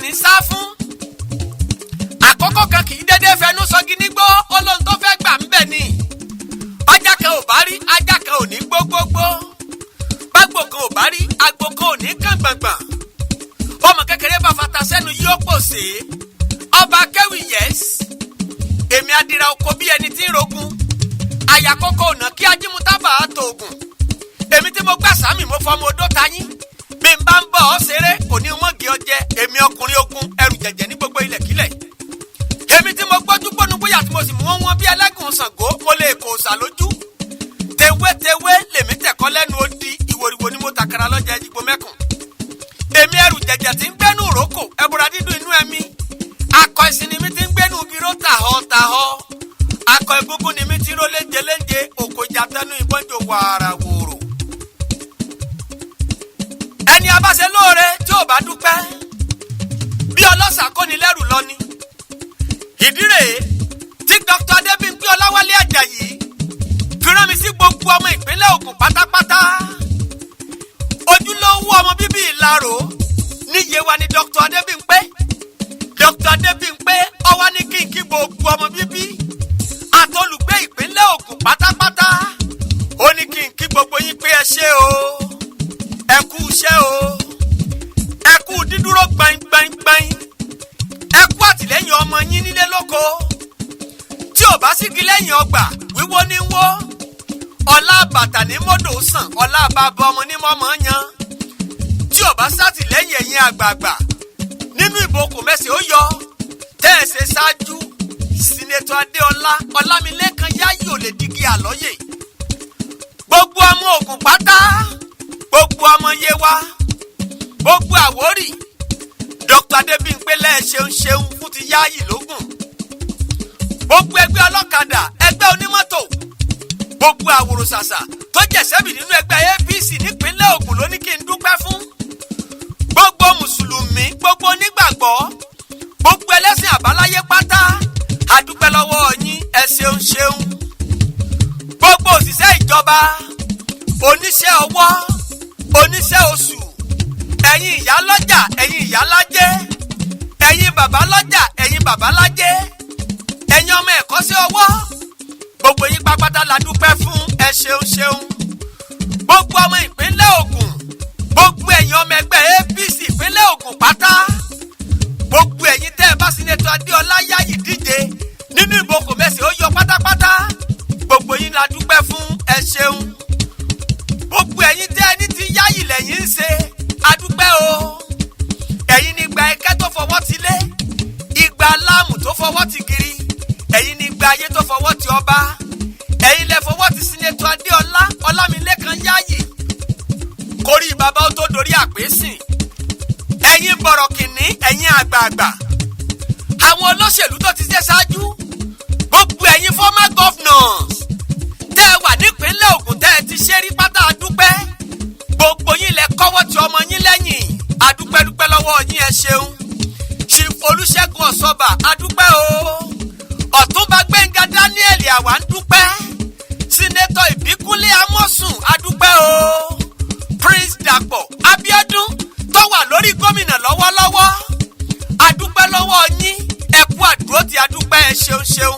ní sá fún. Àkókò kan kì í dédé fẹnu sọgi nígbó, olóhùn tó fẹ́ gbà ń bẹ̀ ni. Bájá kan ò bá rí, ajá kan ò ní gbógbógbó. Bágbò kan ò bá rí, agbo kan ò ní kàn gbàngbàn. Bọ́mọ kékeré bá fata sẹ́nu yóò pòsè. Ọba kẹ́wì yẹ́s. Èmi adira oko bí ẹni tí ń rogun. Àyàkókò ọ̀nà kí ajímútábà á tó ogun. Èmi tí mo gbà sámì, mo fọmọ odó ta yín. Bí n bá ń bọ̀ ọ́ ṣeré, kò ní wọ́n gé ọ jẹ. Èmi ọkùnrin ogun, ẹrù jẹ̀jẹ̀ ní gbogbo ilẹ̀kílẹ̀. Èmi tí mo gbójú gbónú bóyá tí mo sì mú wọn wọn bí ẹlẹ́gùn Ṣàngó, mo lè kò sà lójú. Tewétewé lèmi tẹ̀kọ́ lẹ́nu odi, ìwòrìwò ni mo tàkàrà lọ́jà ẹ̀jìgbò mẹ́kùn. Èmi ẹrù jẹ̀jẹ̀ tí ń gbẹ́nu rókò, ẹ̀bùrà dídùn inú ẹ̀mí. Akọ ìsìn ni mi ti ń gbẹ́nu gíró tàhọ́ tàhọ́. Akọ egungun ni mi ti ró léńjẹ léńjẹ, òkò ìjà tẹnu ìbọn jò wàrà wòrò. Ẹni abáṣe lóore tí ò bá dúpẹ́, bí ọlọ́ṣà kóni lẹ́rù lọ ni. Ìdí rèé tí Dr. Adébímpé Ọláwálé Àjàyí fi rán mi sí gbogbo ọmọ ìpínlẹ̀ Ògùn pátápátá. Ojúlówó ọmọ bíbí Ìlaró níye wa ni Dr. Adébímpé. Dr. Adébímpé ọwá ní kí n kí gbogbo ọmọ bíbí àtolùgbé ìpínlẹ̀ Ògùn pátápátá. Ó ní kí n kí gbogbo yín pé ẹ ṣé o, ẹ kú iṣẹ́ o, ẹ kú dídúró gbaingbaingbain, ẹ kú àtìlẹ́yìn ọmọ yín nílé lóko. Tí ò bá sígi lẹ́yìn ọgbà, wíwó ní wó. Ọlá bàtà ní mọ́dò sàn, ọlá bàbá ọmọ ní mọ́mọ́ yan. Tí ò bá sátìlẹ́yìn ẹ̀yin àgbààgbà nínú ìbò kò mẹ́sẹ̀ ó yọ tẹ́ ẹ ṣe ṣáájú, Senator Adéọlá Ọlámilékan Yáyì ò lè digi àlọ́yè. Gbogbo ọmọ Ògùn pátá, gbogbo ọmọ Yewa, gbogbo Àwórì, Dr. Adébímpé lẹ́ẹ̀ ṣeun ṣeun fún ti Yáyì lógún. Gbogbo ẹgbẹ́ ọlọ́kadà, ẹgbẹ́ onímọ́tò, gbogbo àwòrò-ṣàṣà tó jẹ̀sẹ́bì nínú ẹgbẹ́ APC nípínlẹ̀ Ògùn ló ní kí n dúpẹ́ fún. Gbogbo mùsùlùmí, gbogbo onígbàgbọ́, gbogbo ẹlẹ́sìn àbáláyé pátá, àdúpẹ́ lọ́wọ́ yín, ẹ ṣeun ṣeun. Gbogbo òṣìṣẹ́ ìjọba, oníṣẹ́ ọwọ́, oníṣẹ́ oṣù, ẹ̀yin ìyálọ́jà, ẹ̀yin ìyálájẹ́, ẹ̀yin bàbá lọ́jà, ẹ̀yin bàbá lájẹ́, ẹ̀yin ọmọ ẹ̀kọ́ṣẹ́ ọwọ́, gbogbo yín pápátá la dúpẹ́ fún, ẹ ṣeun ṣeun. Gbogbo ọmọ ìpínlẹ̀ Ògùn, gbogbo ẹ̀yin ọmọ ẹgbẹ́ APC ìpínlẹ̀ Ògùn pátá, gbogbo ẹ̀yin tẹ́ ẹ bá Senator Adéọlá Yáyì díje nínú ìbò kò mẹ́sì ó yọ pátápátá, gbogbo yín la dúpẹ́ fún, ẹ ṣeun. Gbogbo ẹ̀yin tẹ́ ẹ ní ti Yáyì lẹ́yìn ń ṣe, adúpẹ́ o. Ẹ̀yin ní gba ẹkẹ́ tó fọwọ́ ti lé, igba láàmù tó fọwọ́ ti giri, ẹ̀yin ní gba ayé tó fọwọ́ ti ọba, ẹ̀yin lẹ fọwọ́ ti Senator Adéọlá Ọlámilékan Yáyì kórí bàbá ó tó dorí àpèsìn. Ẹ̀yin bọ̀rọ̀kìnní, ẹ̀yin àgbààgbà, àwọn olóṣèlú tó ti ṣe ṣáájú, gbogbo ẹ̀yin former governors tẹ́ ẹ wà nípínlẹ̀ Ògùn tẹ́ ẹ ti ṣe rí pátá, adúpẹ́. Gbogbo yín lẹ kọ́wọ́ ti ọmọ yín lẹ́yìn, adúpẹ́dúpẹ́ lọ́wọ́ yín, ẹ ṣeun. Chief Olúṣẹ́gun Ọ̀ṣọ́bà, adúpẹ́ o. Ọ̀túnba Gbẹ́ngà Daniel, àwa ń dúpẹ́. Senator Ìbíkúnlé Amósùn, adúpẹ́ o. Prince Dàpọ̀ Abíọ́dún tó wà lórí gómìnà lọ́wọ́lọ́wọ́, adúpẹ́ lọ́wọ́ yín, ẹ kú àdúró tí, adúpẹ́, ẹ ṣeun ṣeun.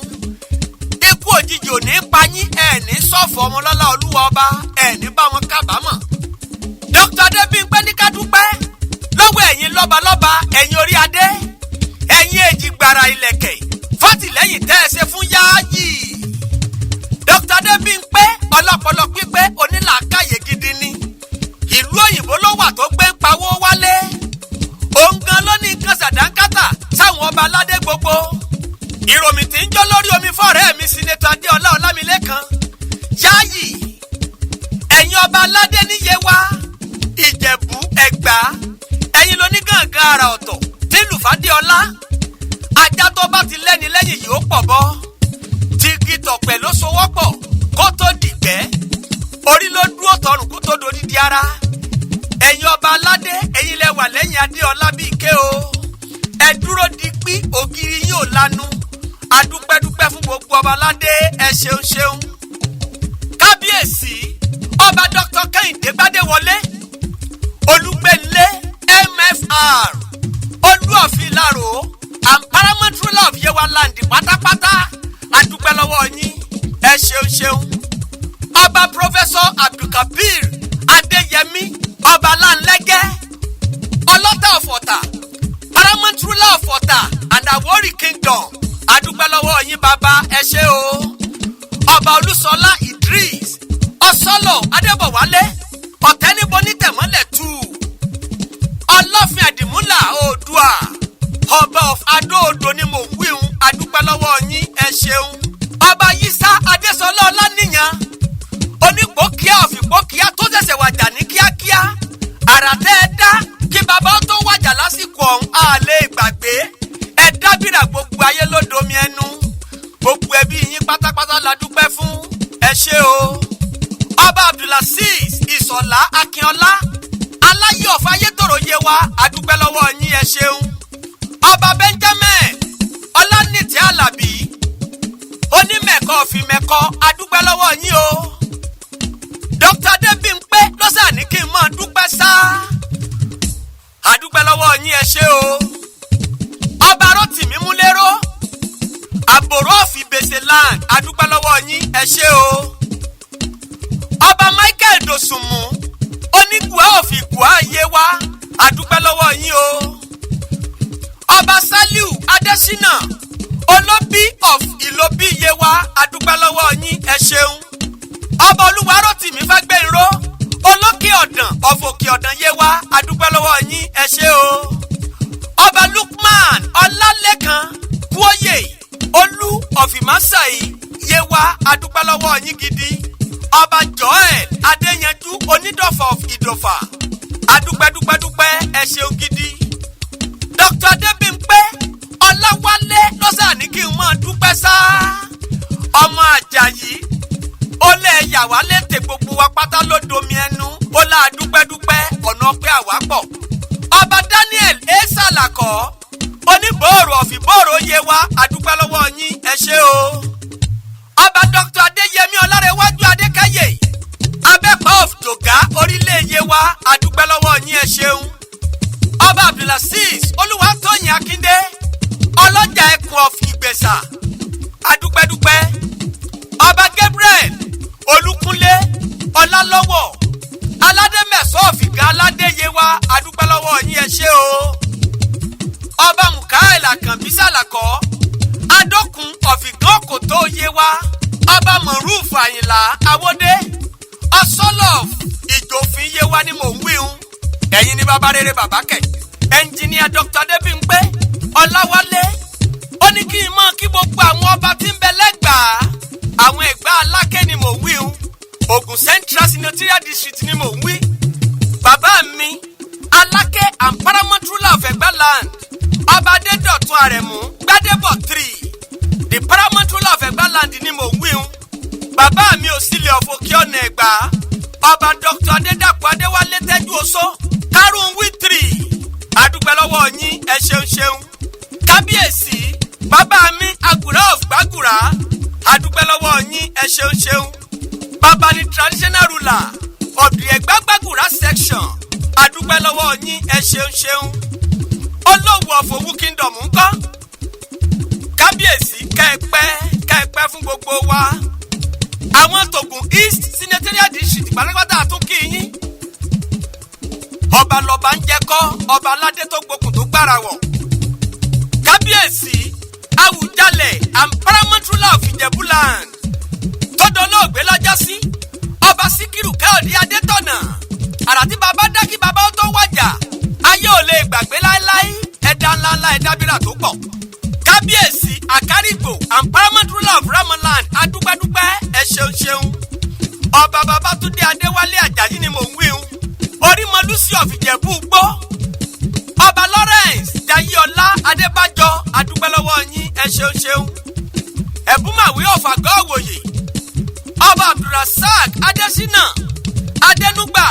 Ikú òjijì ò ní pa yín, ẹ ní ṣọ̀fọ̀ ọmọlọ́lá olúwa ọba, ẹ ní bá wọn kábàámọ̀. Dr. Adébímpé ní ká dúpẹ́ lọ́wọ́ ẹ̀yin lọ́balọ́ba, ẹ̀yin orí adé, ẹ̀yin èjìgbàrà ìlẹ̀kẹ̀ fátìlẹ́yìn tẹ́ ẹ ṣe fún Yáyì. Dr. Adébímpé ọlọ́pọlọ pípé, onílàákàyè gidi ni. Ìlú òyìnbó ló wà tó gbé ń pawó wálé. Òun gan ló ní nǹkan ṣàdánkátà sáwọn ọba aládé gbogbo. Ìròmì tí ń jó lórí omi fọ́ọ̀rẹ́ mi Senator Adéọlá Ọlámilékan Yáyì. Ẹ̀yin ọba aládé níye wa, Ìjẹ̀bú, Ẹ̀gbá, ẹ̀yin lónígàngán àrà ọ̀tọ̀ tí lùfádéọlá. Ajá tó bá ti lẹ́ni lẹ́yìn yìí ó pọ̀ bọ́. Tigi tọ̀pẹ̀ ló sowọ́pọ̀ kó tó dìgbẹ́. Orí ló dúró tọrùn kó tó dodidi ara. Ẹ̀yin ọba aládé, ẹ̀yin lẹ wà lẹ́yìn Adéọlá bíi ké o. Ẹ dúró digbí, ògiri yín ò lanu. Adúpẹ́dúpẹ́ fún gbogbo ọba aládé, ẹ ṣeun ṣeun. Kábíyèsí Ọba Dr. Kẹ́hìndé Gbádéwọlé Olúgbẹ́nlé, MFR, Olúọ̀fin. Kabir Adéyẹmí, ọba Láńlẹ́gẹ́, Ọlọ́tà of Ọ̀tà, paramount ruler of Ọ̀tà and Àwórì Kingdom, adúpẹ́ lọ́wọ́ yín, bàbá, ẹ ṣé o. Ọba Olúṣọlá Idris Ọsọlọ Adébọ̀wálé, Ọ̀tẹ́níbo nítẹ̀mọ́lẹ̀ tù, Ọlọ́fin Àdìmúlà Oòdùà, ọba of Adó-Odò ni mò ń wíhun, adúpẹ́ lọ́wọ́ yín, ẹ ṣeun. Ọba Yísà Adésọlá Ọláníyàn, Onípòkíà ọ̀fìpòkíà tó ṣẹ̀ṣẹ̀ wàjà ní kíákíá, àrà tẹ́ ẹ dá kí bàbá tó wàjà lásìkò ọ̀hún, á lè gbàgbé. Ẹ dábìrà, gbogbo ayé ló domi ẹnu. Gbogbo ẹbí yín pátápátá la dúpẹ́ fún, ẹ ṣé o. Ọba Abdulaziz Ìsọ̀lá Akínọlá, Aláyé ọ̀fọ̀ Ayétòrò yé wa, adúpẹ́ lọ́wọ́ yín, ẹ ṣeun. Ọba Benjamin Ọlánìtì Alábí, Onímẹ̀kọ ọ̀fìmẹ̀kọ, adúpẹ́ lọ́wọ́ yín o. Dr. Adébímpé ló sà ní kí n máa dúpẹ́ sá, adúpẹ́ lọ́wọ́ yín, ẹ ṣé o. Ọba Rotimi Múlẹ́rọ́, Àbòrò of Ìbèsè Land, adúpẹ́ lọ́wọ́ yín, ẹ ṣé o. Ọba Michael Dòsùnmù, Onígùá of Ìgùá yé wa, adúpẹ́ lọ́wọ́ yín o. Ọba Saliu Adésínà, Olóbí of Ìlóbí yé wa, adúpẹ́ lọ́wọ́ yín, ẹ ṣeun. Ọba Olúwarótìmí Fágbénró, Olókè Ọ̀dàn of Òkè Ọ̀dàn yé wa, adúpẹ́ lọ́wọ́ yín, ẹ ṣé o. Ọba Lukman Ọlálẹ́kan Kúóyè, Olú of Ìmásàì yé wa, adúpẹ́ lọ́wọ́ yín gidi. Ọba Joel Adéyanjú, Onídọ̀fà of Ìdọ̀fà, adúpẹ́dúpẹ́dúpẹ́, ẹ ṣeun gidi. Dr. Adébímpé Ọláwálé lọ́sà ní kí n máa dúpẹ́ sá. Ọmọ Àjàyí ó lẹ̀ yàwá létè, gbogbo wa pátá ló domi ẹnu, ó là dúpẹ́dúpẹ́ ọ̀nà pé àwa pọ̀. Ọba Daniel Esalakọ, Oníbòòrò ọ̀fìbòòrò yé wa, adúpẹ́ lọ́wọ́ yín, ẹ ṣé o. Ọba Dr. Adéyẹmí Ọlárẹ̀wájú Adékáyè, Abẹ́pà of Dògá orílẹ̀ yé wa, adúpẹ́ lọ́wọ́ yín, ẹ ṣeun. Ọba Abdulaziz Olúwatóyìn Akíndé, Ọlọ́jà Ẹkùn of Ìgbẹ̀sà, adúpẹ́dúpẹ́. Ọba Gabriel Olúkúnlé Ọlálọ́wọ̀, Aládémẹ̀sọ́ ọ̀fìgà aládé yé wa, adúpẹ́ lọ́wọ́ yín, ẹ ṣé o. Ọba Mukael Àkànbí Sàlàkọ́, Adókun ọ̀fìgàn kòtó yé wa. Ọba Moruf Àyìnlá Awódé, Ọsọlọ Ìjòfin yé wa ni mò ń wíhun. Ẹ̀yin ni bàbá rere, bàbá kẹ̀. Ẹnjìníà Dr. Adébímpé Ọláwálé ó ní kí n mọ̀ kí gbogbo àwọn ọba tí ń bẹ lẹ́gbàá, àwọn Ẹ̀gbá Aláké ni mò ń wíhun, Ògùn Central Senatorial District ni mò ń wí. Bàbá mi Aláké and paramount ruler of Ẹ̀gbá Land, Ọba Adédọ̀tun Àrẹ̀mú Gbádébọ̀ three, the paramount ruler of Ẹ̀gbá Land ni mò ń wíhun. Bàbá mi Òsílẹ̀ of Òkè Ọ̀nà Ẹ̀gbá, Ọba Dr. Adédàpọ̀ Adéwálé Tẹ́jú Oṣó Kárùn wí three, adúpẹ́ lọ́wọ́ yín, ẹ ṣeun ṣeun. Kábíyèsí, bàbá mi Àgùrá of Gbàgùrà, adúpẹ́ lọ́wọ́ yín, ẹ ṣeun ṣeun. Bàbá ni traditional ruler of the Ẹ̀gbá Gbàgùrà section, adúpẹ́ lọ́wọ́ yín, ẹ ṣeun ṣeun. Olówù of Òwu Kingdom ńkọ́? Kábíyèsí, kẹ́ẹ̀pẹ́ kẹ́ẹ̀pẹ́ fún gbogbo wa. Àwọn tògùn East Senatorial District pátápátá tún kí yín. Ọba lọba ń jẹ́ kọ́, ọba aládé tó gbókùn tó gbára wọ̀. Kábíyèsí Awùjalẹ̀ and paramount ruler of Ìjẹ̀bú Land tọ́dọ̀ olóògbé lọ́jọ́sí, Ọba Síkírù Káyọ̀dé Adétọ̀nà, àrà tí bàbá dá kí bàbá ó tó wàjà, ayé ò lè gbàgbé láéláé. Ẹ̀dá ńláńlá, ẹ̀dá bírà tó pọ̀. Kábíyèsí Àkárìgbò and paramount ruler of Ramoland, adúpẹ́dúpẹ́, ẹ ṣeun ṣeun. Ọba Babátúndé Adéwálé Àjàyí ni mò ń wíhun, Orímọlúsì of Ìjẹ̀bú Gbó. Ọba Lawrence Jayéọlá Adébájọ, adúpẹ́ lọ́wọ́ yín, ẹ ṣeun ṣeun. Ẹ̀bùnmáwí of Àgọ́ Òwòye, Ọba Abdulrasaq Adésínà Adẹnúgbà,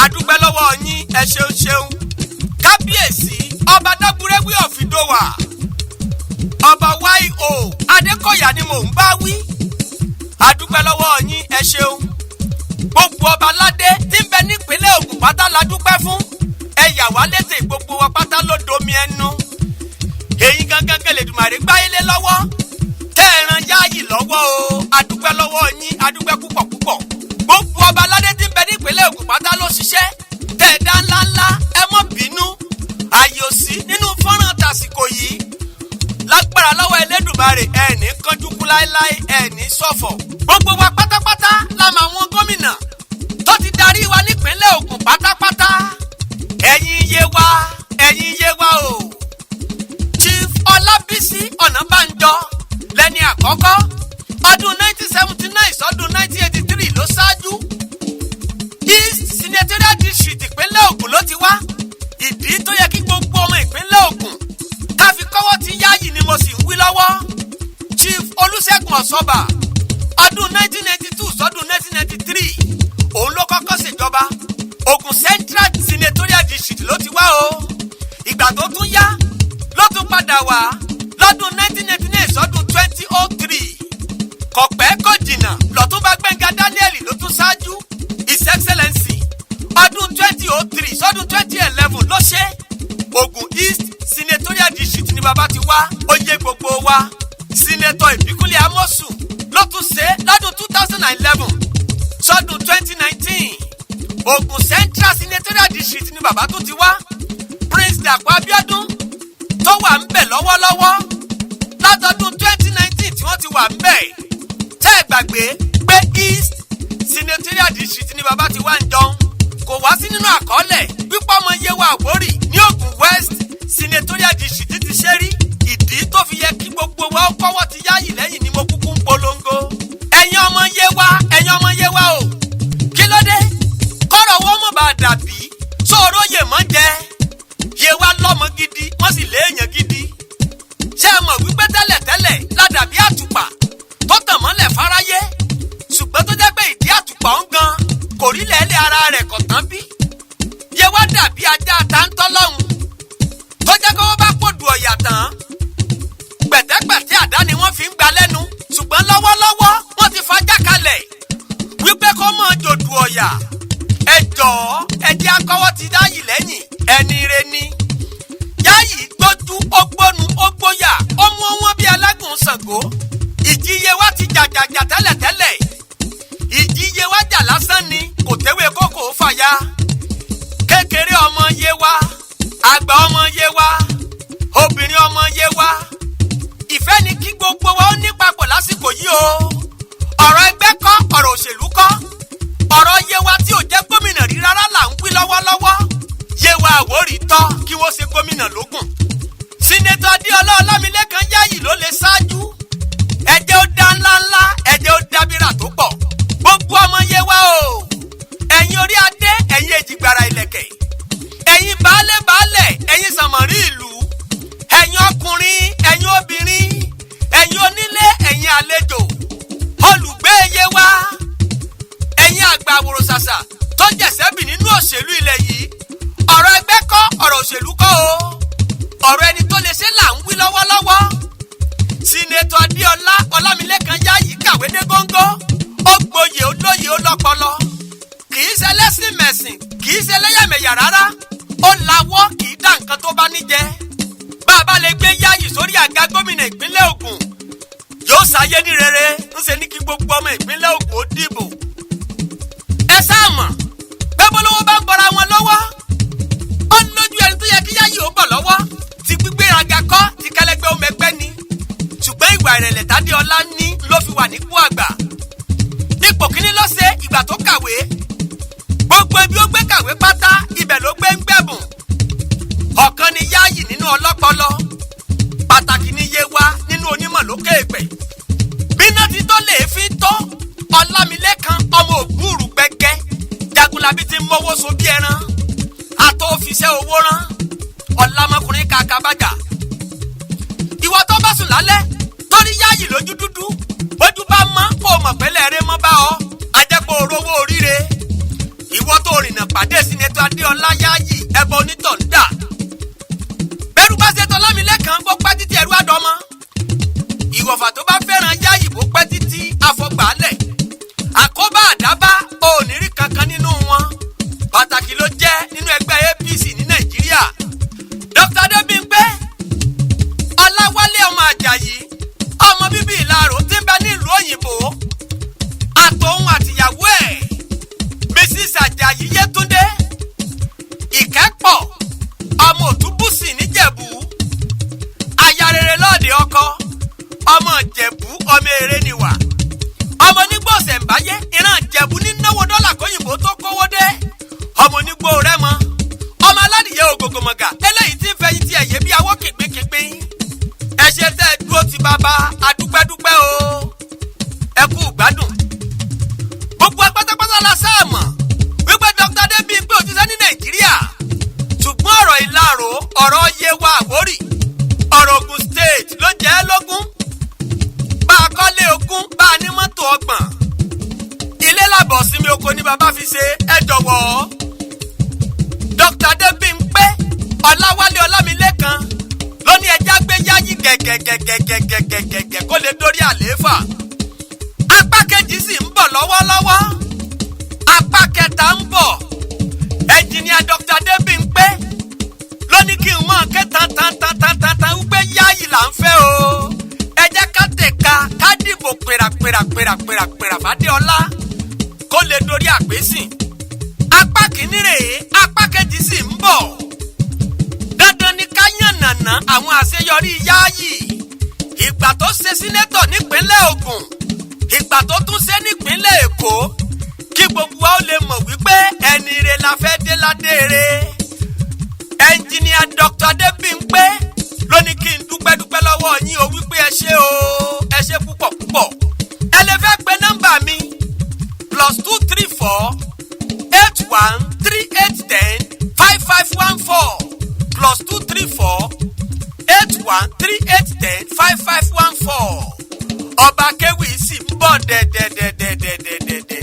adúpẹ́ lọ́wọ́ yín, ẹ ṣeun ṣeun. Kábíyèsí Ọba Dábúrẹ́wí of Ìdòwà, Ọba Y.O. Adékọ̀yà ni mò ń bá wí, adúpẹ́ lọ́wọ́ yín, ẹ ṣeun. Gbogbo ọba aládé tí ń bẹ nípínlẹ̀ Ògùn pátá la dúpẹ́ fún. Ẹ yà wá létè, gbogbo wa pátá ló domi ẹnu. Èyí gangan kẹlẹ̀dùmàrè gbáyélé lọ́wọ́ tẹ́ ẹ ran yáàyì lọ́wọ́ o, adúpẹ́ lọ́wọ́ yín, adúpẹ́ púpọ̀ púpọ̀. Gbogbo ọba aládé. Èdùmàrè, ẹ̀ ní kánjú kú láéláé, ẹ̀ ní ṣọ̀fọ̀. Gbogbo wa pátápátá la mọ àwọn gómìnà tó ti darí wa nípínlẹ̀ Ògùn pátápátá. Ẹ̀yin Yewa, ẹ̀yin Yewa o. Chief Ọlábísí Ọ̀nàbànjọ lẹ́ni àkọ́kọ́, ọdún 1979 sọ́dún 1983 ló ṣáájú. East Senatorial District ìpínlẹ̀ Ògùn ló ti wá. Ìdí tó yẹ kí gbogbo ọmọ ìpínlẹ̀ Ògùn ká fi kọ́wọ́ ti Yáyì ni mo sì ń wí lọ́wọ́. Chief Olúṣẹ́gun Ọ̀ṣọ́bà, ọdún 1992 sọ́dún 1993, òun ló kọ́kọ́ ṣèjọba. Ògùn Central Senatorial District ló ti wá o. Ìgbà tó tún yá ló tún padà wá lọ́dún 1999 sọ́dún 2003. Kò pẹ́ kò jìnnà, lọ́túnba Gbẹ́ngà Daniel ló tún ṣáájú, His Excellency. Ọdún 2003 sọ́dún 2011 ló ṣe. Ògùn East Senatorial District ni bàbá ti wá, ó yé gbogbo wa. Senator Ìbíkúnlé Amósùn ló tún ṣe lọ́dún 2011 sọ́dún 2019. Ògùn Central Senatorial District ni bàbá tún ti wá. Prince Dàpọ̀ Abíọ́dún tó wà ń bẹ̀ lọ́wọ́lọ́wọ́ látọdún 2019 tí wọ́n ti wà ń bẹ̀, tẹ́ ẹ gbàgbé pé East Senatorial District ni bàbá ti wá ń jọun, kò wá sí nínú àkọọ́lẹ̀ pípọ́ ọmọ Yewa Àwórì ní Ògùn West Senatorial District ti ṣe rí. Ìdí tó fi yẹ kí gbogbo wa ó kọ́wọ́ ti Yáyì lẹ́yìn ni mo kúkú ń polongo. Ẹ̀yin ọmọ Yewa, ẹ̀yin ọmọ Yewa o, kí ló dé kọ́rọ̀ wọ́n mọ̀ bá dàbí sọ̀rọ̀ yè mọ́ jẹ́? Yewa lọ́mọ gidi, wọ́n sì léèyàn gidi. Ṣé ẹ mọ̀ wípé tẹ́lẹ̀tẹ́lẹ̀ ládàbí àtùpà tó tàn mọ́lẹ̀ fáráyé, ṣùgbọ́n tó jẹ́ pé ìdí àtùpà ń gan kò rí lẹ́lẹ̀ ara rẹ̀ kò tán bí? Yewa dàbí ajá táńtọ́ lọ́hùn tó jẹ́ kó wọ́n bá pòdù ọ̀yà tán, pẹ̀tẹ́pẹ̀tẹ́ àdá ni wọ́n fi ń gba lẹ́nu. Ṣùgbọ́n lọ́wọ́lọ́wọ́, wọ́n ti fajá kalẹ̀ wípé kó mọ̀ jòdù ọ̀yà. Ẹ jọ̀ọ́, ẹ jẹ́ akọ́wọ́ ti Yáyì lẹ́yìn. Ẹni re ni Yáyì, gbójú, ó gbónu, ó gbóyà, ó mú wọn bí alágùn Ṣàngó. Ìjì Yewa ti jàjàjà tẹ́lẹ̀tẹ́lẹ̀, ìjì Yewa jà lásán ni, kò tẹ́wé kókò fàya. Kékeré ọmọ Yewa, àgbà ọmọ Yewa, obìnrin ọmọ Yewa, ìfẹ́ ni kí gbogbo wa ó ní papọ̀ lásìkò yìí o. Ọ̀rọ̀ ẹgbẹ́ kọ́, ọ̀rọ̀ òṣèlú kọ́, ọ̀rọ̀ Yewa tí ò jẹ́ gómìnà rí rárá là ń wí lọ́wọ́lọ́wọ́. Yewa Àwórì tọ́ kí wọ́n ṣe gómìnà lógùn. Senator Adéọlá Ọlámilékan Yáyì ló lè ṣáájú. Ẹjẹ́ ó dá ńláńlá, ẹjẹ́ ó dábìrà tó pọ̀. Gbogbo ọmọ Yewa o, ẹ̀yin orí adé, ẹ̀yin èjìgbàrà ìlẹ̀kẹ̀, ẹ̀yin baálé baálẹ̀, ẹ̀yin sànmọ̀rí ìlú, ẹ̀yin ọkùnrin, ẹ̀yin obìnrin, ẹ̀yin onílé, ẹ̀yin àlejò, olùgbé Yewa, ẹ̀yin àgbà àwòrò-ṣàṣà tó jẹ̀sẹ́bì nínú òṣèlú ilẹ̀ yìí, ọ̀rọ̀ ẹgbẹ́ kọ́, ọ̀rọ̀ òṣèlú kọ́ o, ọ̀rọ̀ ẹni tó lè ṣe là ń wí lọ́wọ́lọ́wọ́. Senator Adéọlá Ọlámilékan Yáyì kàwé dé góńgó, ó gboyè, ó lóye, ó lọ́pọlọ. Kì í ṣe lẹ́sìn mẹ̀sìn, kì í ṣe lẹ́yàmẹ̀yà rárá. Ó lawọ́, kì í dá nǹkan tó bá níjẹ. Bá a bá lè gbé Yáyì sórí àga gómìnà ìpínlẹ̀ Ògùn, yóò ṣayé ní rere. Ńṣe ní kí gbogbo ọmọ ìpínlẹ̀ Ògùn ó dìbò. Ẹ sáà mọ̀ pé bólówó bá ń bọra wọn lọ́wọ́, ó lójú ẹni tó yẹ kí Yáyì ó bọ̀ lọ́wọ́. Ti gbígbéraga kọ́, ti kẹlẹ́gbẹ́ ọmọ ẹgbẹ́ ni, ṣùgbọ́n ìwà ìrẹ̀lẹ̀ tádéọlá ní ló fi wà nípò àgbà. Nípò kíní ló ṣe ìgbà tó kàwé, gbogbo ibi ó gbé kàwé pátá, ibẹ̀ ló gbé ń gbẹ̀bùn. Ọ̀kan ni Yáyì nínú ọlọ́pọlọ, pàtàkì ni Yewa nínú onímọ̀ lókè èpẹ̀. Bíná ti tó lè fi tó Ọlámilékan ọmọ ògbúrú gbẹgẹ, Jagunlabi ti mọ́wọ́ so bí ẹran àtọ́ òfìsẹ́ owó rán ọ̀làmọkùnrin kàkà bàjà. Ìwọ tó bá sùn lálẹ́ torí Yáyì lójú dúdú, bójú bá mọ́ kó o mọ̀ pẹ́lẹ́ eré mọ́ bá ọ ajẹ́pọ̀ orówó oríire. Ìwọ tó rìnnà pàdé Senator Adéọlá Yáyì, ẹbọ onítọ̀ ń dà. Bẹ́rù bá ṣe tọ́lámilẹ́kan, bó pẹ́ títí, ẹ̀rú àdọ́mọ́. Ìwọ̀fà tó bá fẹ́ràn Yáyì, bó pẹ́ títí, àfọgbàálẹ̀. Àkóbá àdábá ò ní rí kankan nínú wọn. Pàtàkì ló jẹ́ nínú ẹgbẹ́ APC ní Nàìjíríà. Dr. Adébímpé Ọláwálé ọmọ Àjàyí, ọmọ bíbí Ìlaró tí ń bẹ nílùú òyìnbó, àtòun àtìyàwó ẹ̀, Mrs Àjàyí Yétúndé Ìkẹ́pọ̀, ọmọ Òtúbùsì níjẹ̀bú, aya rere lọ́ọ̀dẹ̀ ọkọ, ọmọ Jọ̀ọ́, Dr. Adébímpé Ọláwálé Ọlámilékan ló ní ẹja gbé Yáyí gẹ̀gẹ̀gẹ̀gẹ̀gẹ̀gẹ̀gẹ̀ kó lè dórí àlééfà. Apá kejì sì ń bọ̀ lọ́wọ́lọ́wọ́, apá kẹta ń bọ̀. Ẹnjìníà Dr. Adébímpé ló ní kí n mọ̀ ké tan tan tan tan tan tan wípé Yáyí là ń fẹ́ o. Ẹ jẹ́ ká tẹ̀ka, ká dìbò pèrà pèrà pèrà pèrà pèrà fàdéọlá kó lè dorí àpèsìn. Apá kìíní rèé, apá kejì sì ń bọ̀. Dandan ni ká yànnàná àwọn àṣeyọrí Yáyì, ìgbà tó ṣe senator nípínlẹ̀ Ògùn, ìgbà tó tún ṣe nípínlẹ̀ Èkó, kí gbogbo wa ó lè mọ̀ wípé ẹni rẹ̀ la fẹ́ dé ládé rẹ̀. Ẹnjìníà Dr. Adébímpé ló ní kí n dúpẹ́ dúpẹ́ lọ́wọ́ yín o, wípé ẹ ṣé o, ẹ ṣé púpọ̀ púpọ̀. Ẹ lè fẹ́ pe nọ́mbà mi: +234 81 38 10 55 14, +234 81 38 10 55 14. Ọba Kéwì sì ń bọ̀ dẹ̀dẹ̀dẹ̀dẹ̀dẹ̀dẹ̀dẹ̀.